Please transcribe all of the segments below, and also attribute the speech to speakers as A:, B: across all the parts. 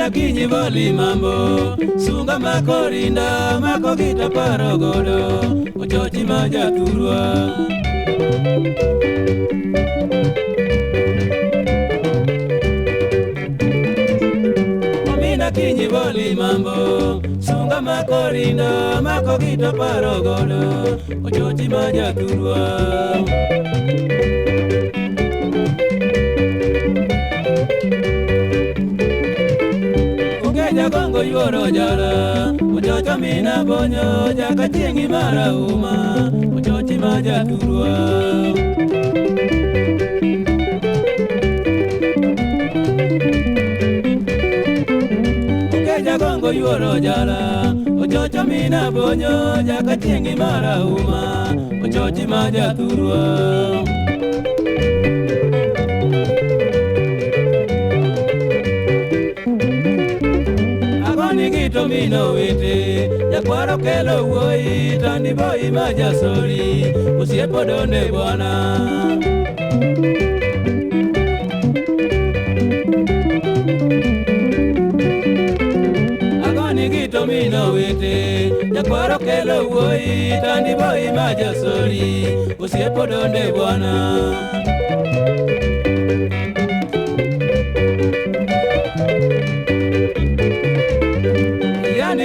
A: Omina kinyi boli mambo, sunga makorinda mako gita paro godo, ochochi ma jaturwa. Omina kinyi boli mambo, sunga makorinda mako gita paro godo, ochochi ma jaturwa. Jagongo yuoro jara, ochocho mina bonyo, jaka chiengi mara uma, ochochi ma jaturwa. Oke jagongo yuoro jara, ochocho mina bonyo, jaka chiengi mara uma, ochochi ma jaturwa. Gito mino wete, jakwaro kelo wuoyi, tandi boyi ma jasori, osiepo donde bwana. Agoni gito mino wete, jakwaro kelo wuoyi, tandi boyi ma jasori, osiepo donde bwana.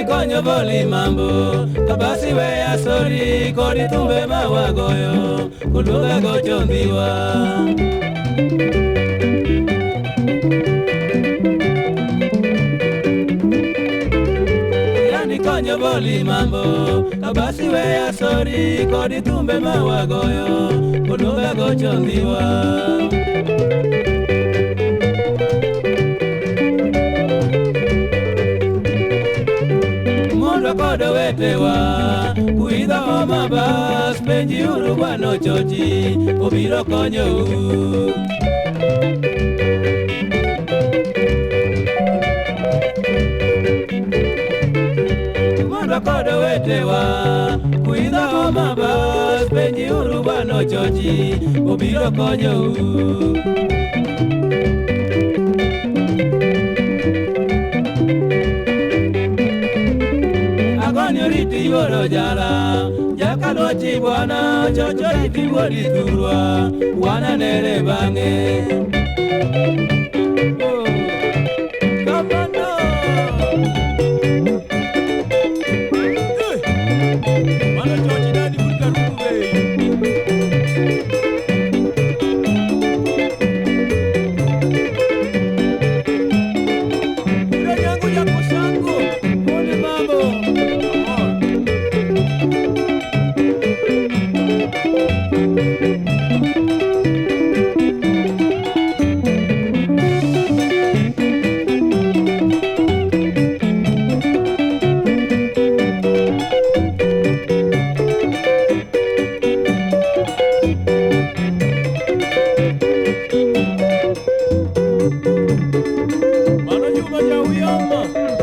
A: Konyo boli mambo, kabasi weya sori, kodi tumbe mawagoyo, kuluga gochondiwa. Yani konyo boli mambo, kabasi weya sori, kodi tumbe mawagoyo, kuluga gochondiwa. Kodo wetewa, kuidho homa bas, penji uru bwana ochochi, obiro konyou. Mondo kodo wetewa, kuidho homa bas, penji uru bwana ochochi, obiro konyou. Oriti yuoro jara, jakalochi bwana, chocho iti wuodi thurwa, wana nere bang'e. Oh, kamano.
B: Mano chochi dani wuod Karuku be. Jirani yangu Jakoshango, pole mambo. Mano Juma Jawiyama.